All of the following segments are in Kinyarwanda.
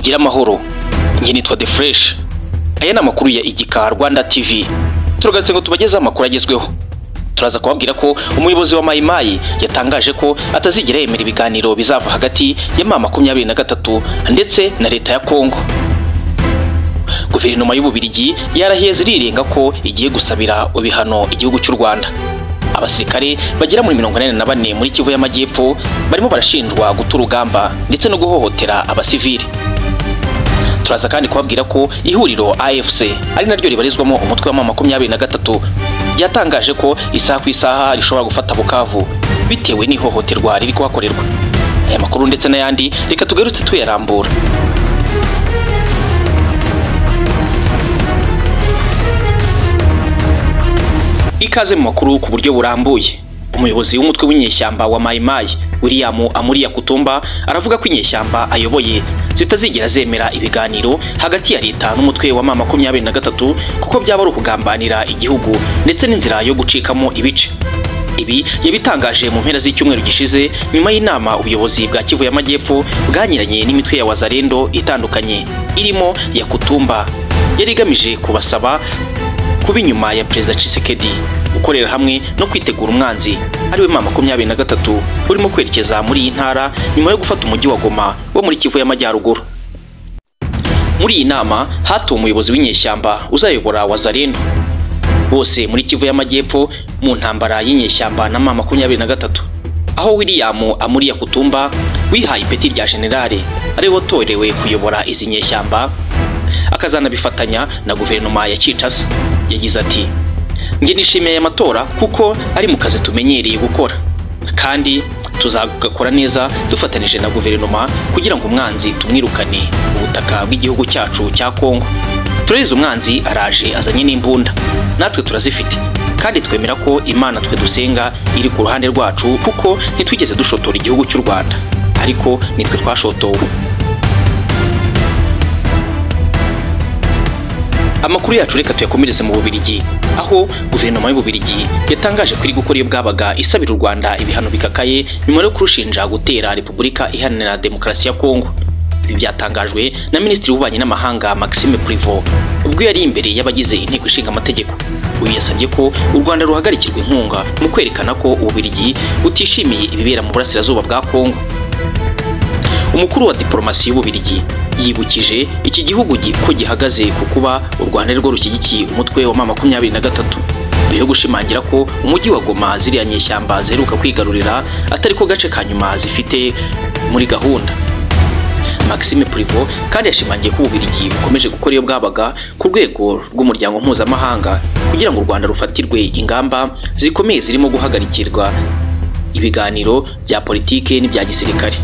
Mugire amahoro. Njye nitwa The Fresh. Aya ni amakuru ya Igika Rwanda TV. Turagatse ngo tubageze amakuru agezweho. Turaza kubabwira ko umuyobozi wa Mayimayi yatangaje ko atazigera yemera ibiganiro bizava hagati ya M23 ndetse na leta ya Kongo. Guverinoma y'Ububirigi yarahiye zirirenga ko igiye gusabira ibihano igihugu cy'u Rwanda. Abasirikare bagera muri 84 muri Kivu y'Amajyepfo barimo barashinjwa guta urugamba ndetse no guhohotera abasivili. Turaza kandi kubabwira ko ihuriro AFC ari naryo ribarizwamo umutwe wa M23 ryatangaje ko isaha ku isaha rishobora gufata Bukavu bitewe n'ihohoterwa riri kuhakorerwa. Aya makuru ndetse n'ayandi reka tugarutse tuyarambura. Ikaze mu makuru ku buryo burambuye. Umuyobozi w'umutwe w'inyeshyamba wa Mayimayi William Amuriya Kutumba aravuga ko inyeshyamba ayoboye zitazigera zemera ibiganiro hagati ya leta n'umutwe wa M23 kuko byaba ari ukugambanira igihugu ndetse n'inzira yo gucikamo ibice. Ibi yabitangaje mu mpera z'icyumweru gishize nyuma y'inama ubuyobozi bwa Kivu y'Amajyepfo bwanyiranye n'imitwe ya Wazalendo itandukanye irimo ya Kutumba yari igamije kubasaba kuba inyuma ya Perezida Tshisekedi, gukorera hamwe no kwitegura umwanzi ariwe M23 urimo kwerekeza muri iyi ntara nyuma yo gufata umujyi wa Goma wo muri Kivu y'Amajyaruguru. Muri iyi nama hatowe umuyobozi w'inyeshyamba uzayobora Wazalendo bose muri Kivu y'Amajyepfo mu ntambara y'inyeshyamba na M23, aho William Amuriya Kutumba wihaye ipeti rya generale ariwe watorewe kuyobora izi nyeshyamba akazanabifatanya na guverinoma ya Kinshasa. Yagize ati: "Njye nishimiye aya matora kuko ari mu kazi tumenyereye gukora kandi tuzagakora neza dufatanije na guverinoma kugira ngo umwanzi tumwirukane mu butaka bw'igihugu cyacu cya Kongo. Turabizi umwanzi araje azanye n'imbunda, natwe turazifite kandi twemera ko Imana twe dusenga iri ku ruhande rwacu kuko ntitwigeze dushotora igihugu cy'u Rwanda, ariko nitwe twashotowe." Amakuru yacu reka tuyakomereze mu Bubiligi, aho guverinoma y'Ububirigi yatangaje ko iri gukora iyo bwabaga isabira u Rwanda ibihano bikakaye nyuma yo kurushinja gutera Repubulika Iharanira Demokarasi ya Kongo. Ibi byatangajwe na Minisitiri w'Ububanyi n'Amahanga Maxime Prevot ubwo yari imbere y'abagize inteko ishinga amategeko. Uyu yasabye ko u Rwanda ruhagarikirwa inkunga mu kwerekana ko Ububirigi butishimiye ibibera mu burasirazuba bwa Kongo. Umukuru wa diplomasi y'Ububirigi yibukije iki gihugu ko gihagaze ku kuba u Rwanda arirwo rushyigikiye umutwe wa M23 mbere yo gushimangira ko umujyi wa Goma ziriya nyeshyamba ziheruka kwigarurira atari ko gace ka nyuma zifite muri gahunda. Maxime Prevot kandi yashimangiye ko Ububirigi bukomeje gukora iyo bwabaga ku rwego rw'umuryango mpuzamahanga kugira ngo u Rwanda rufatirwe ingamba zikomeye zirimo guhagarikirwa ibiganiro bya politike n'ibya gisirikare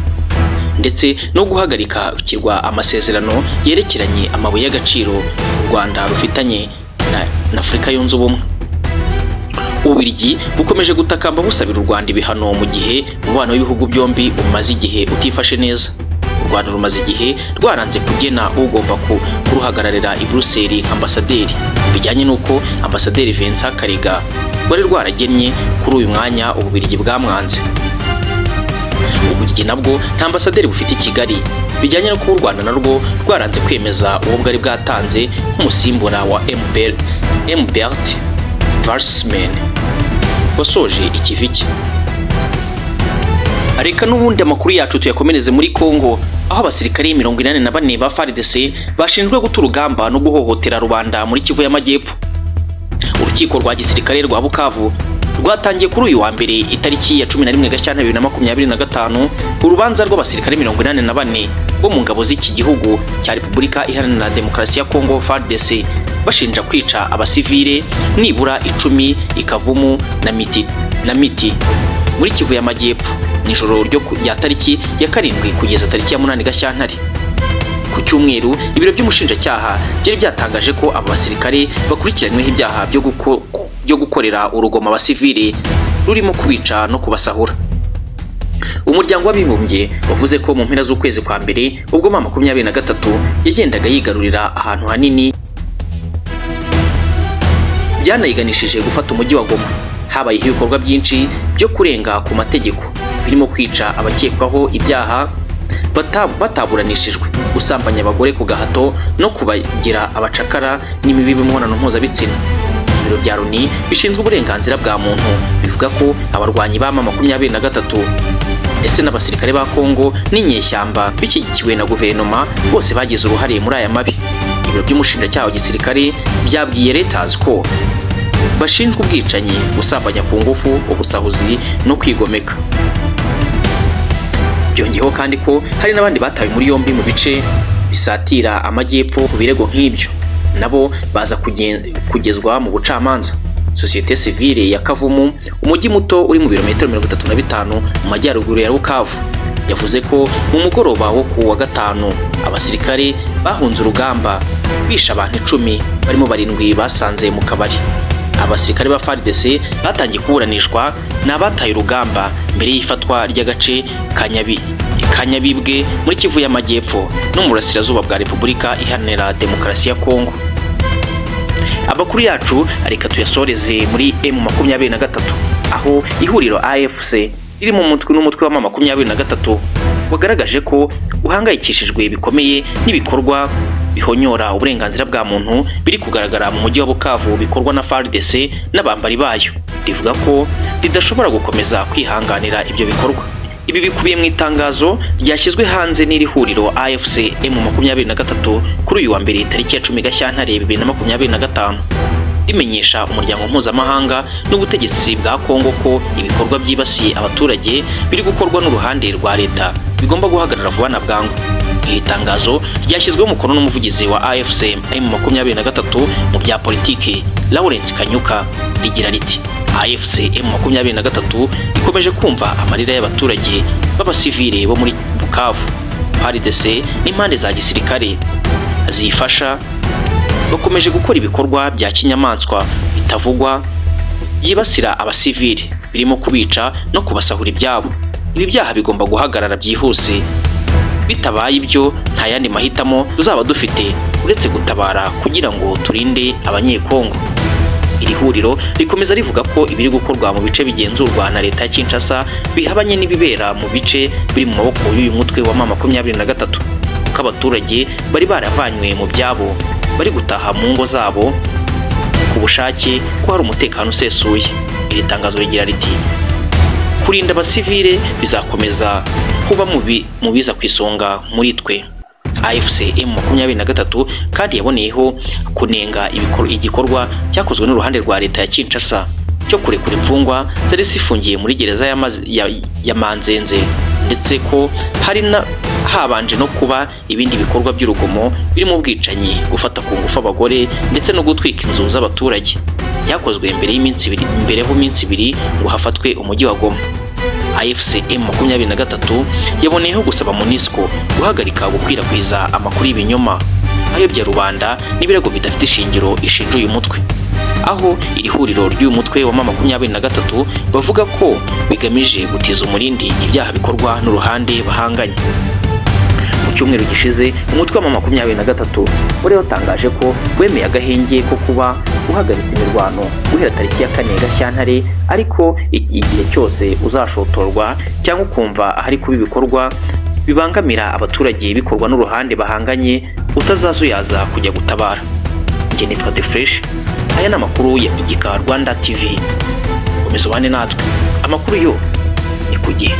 ndetse no guhagarika kirwa amasezerano yerekeranye amabuye y'agaciro u Rwanda rufitanye na Afurika yunze ubumwe. Ububirigi bukomeje gutakamba busabira u Rwanda ibihano mu gihe umubano w'ibihugu byombi umaze igihe utifashe neza. U Rwanda rumaze igihe rwaranze kugena ugomba kuruhagararira i Bruxelles nka ambasaderi, bijyanye n'uko ambasaderi Vincent Karega wari rwaragennye kuri uyu mwanya Ububirigi bwamwanze. Ububirigi nabwo nta ambasaderi bufite i Kigali, bijyanye no kuba u Rwanda narwo rwaranze kwemeza uwo bwari bwatanze nk'umusimbura wa Mbert Varsman wasoje ikivi cye. Reka n'ubundi amakuru yacu tuyakomereze muri Kongo, aho abasirikare 84 ba FARDC bashinjwe guta urugamba no guhohotera rubanda muri Kivu y'Amajyepfo. Urukiko rwa gisirikare rwa Bukavu rwatangiye kuri uyu wa mbere itariki ya 11 Gashyantare 2025 urubanza rw'abasirikare 84 bo mu ngabo z'iki gihugu cya Repubulika Iharanira Demokarasi ya Kongo FARDC bashinja kwica abasivile nibura 10 ikavumu na miti muri Kivu y'Amajyepfo nijoro ryo ya tariki ya 7 kugeza tariki ya 8 Gashyantare. Ku cyumweru ibiro by'umushinjacyaha byari byatangaje ko aba basirikare bakurikiranyweho ibyaha byo gukorera urugomo abasivile rurimo kubica no kubasahura. Umuryango w'abibumbye wavuze ko mu mpera z'ukwezi kwa mbere ubwo M23 yagendaga yigarurira ahantu hanini byanayiganishije gufata umujyi wa Goma, habayeho ibikorwa byinshi byo kurenga ku mategeko birimo kwica abakekwaho ibyaha, bataburanishijwe, gusambanya abagore ku gahato no kubagira abacakara n'imibi y'imibonano mpuzabitsina. Ibiro bya Loni bishinzwe uburenganzira bwa muntu bivuga ko abarwanyi ba M23 ndetse n'abasirikare ba Kongo n'inyeshyamba bishyigikiwe na guverinoma bose bagize uruhare muri aya mabi. Ibiro by'umushinjacyaha wa gisirikare byabwiye Reuters ko bashinjwa ubwicanyi, gusambanya ku ngufu, ubusahuzi no kwigomeka. Byongeyeho kandi ko hari n'abandi batawe muri yombi mu bice bisatira amajyepfo ku birego nk'ibyo, nabo baza kugezwa mu bucamanza. Sosiyete sivile ya Kavumu, umujyi muto uri mu birometero 35 mu majyaruguru ya Bukavu, yavuze ko mu mugoroba wo ku wa gatanu abasirikare bahunze urugamba bishe abantu 10 barimo 7 basanze mu kabari. Abasirikare ba FARDC batangiye kuburanishwa n'abataye urugamba mbere y'ifatwa ry'agace ka Nyabibwe muri Kivu y'Amajyepfo no mu burasirazuba bwa Repubulika Iharanira Demokarasi ya Kongo. Amakuru yacu reka tuyasoreze muri M23, aho ihuriro AFC riri mu mutwe n'umutwe wa M23 wagaragaje ko uhangayikishijwe bikomeye n'ibikorwa bihonyora uburenganzira bwa muntu biri kugaragara mu mujyi wa Bukavu bikorwa na FARDC n'abambari bayo. Rivuga ko ridashobora gukomeza kwihanganira ibyo bikorwa. Ibi bikubiye mu itangazo ryashyizwe hanze n'iri huriro AFC M23 kuri uyu wa mbere tariki ya 10 Gashyantare 2025, rimenyesha umuryango mpuzamahanga n'ubutegetsi bwa Kongo ko ibikorwa byibasiye abaturage biri gukorwa n'uruhande rwa leta bigomba guhagarara vuba na bwangu. Iri tangazo ryashyizweho umukono n'umuvugizi wa AFC M23 mu bya politiki Lawrence Kanyuka, rigira riti: AFC M23 ikomeje kumva amarira y'abaturage b'abasivile bo muri Bukavu. FARDC n'impande za gisirikare zifasha bakomeje gukora ibikorwa bya kinyamaswa bitavugwa byibasira abasivile, birimo kubica no kubasahura ibyabo. Ibi byaha bigomba guhagarara byihuse, bitabaye ibyo nta yandi mahitamo tuzaba dufite uretse gutabara kugira ngo turinde abanyekongo. Iri huriro rikomeza rivuga ko ibiri gukorwa mu bice bigenzurwa na leta ya Kinshasa bihabanye n'ibibera mu bice biri mu maboko y'uyu mutwe wa M23, kuko abaturage bari baravanywe mu byabo bari gutaha mu ngo zabo ku bushake, ko hari umutekano usesuye. Iri tangazo rigira riti: kurinda abasivile bizakomeza kuba mu biza ku isonga muri twe. AFC M23 kandi yaboneyeho kunenga igikorwa cyakozwe n'uruhande rwa leta ya Kinshasa cyo kurekura imfungwa zari zifungiye muri gereza ya Manzenze, ndetse ko hari na habanje no kuba ibindi bikorwa by'urugomo birimo ubwicanyi, gufata ku ngufu abagore ndetse no gutwika inzu z'abaturage byakozwe mbere y'iminsi ibiri ngo hafatwe umujyi wa Goma. AFC M23 yaboneyeho gusaba MONUSCO guhagarika gukwirakwiza amakuru y'ibinyoma ayobya rubanda n'ibirego bidafite ishingiro ishinja uyu mutwe, aho iri huriro ry'uyu mutwe wa M23 bavuga ko bigamije gutiza umurindi ibyaha bikorwa n'uruhande bahanganye. Mu cyumweru gishize umutwe wa M23 wari watangaje ko wemeye agahenge ko kuba uhagaritse imirwano guhera tariki ya 4 Gashyantare, ariko igihe cyose uzashotorwa cyangwa ukumva ahari kuba ibikorwa bibangamira abaturage bikorwa n'uruhande bahanganye utazazuyaza kujya gutabara. Njye nitwa The Fresh, aya ni amakuru ya Igika Rwanda TV. Komeza ubane natwe, amakuru yo ni ku gihe.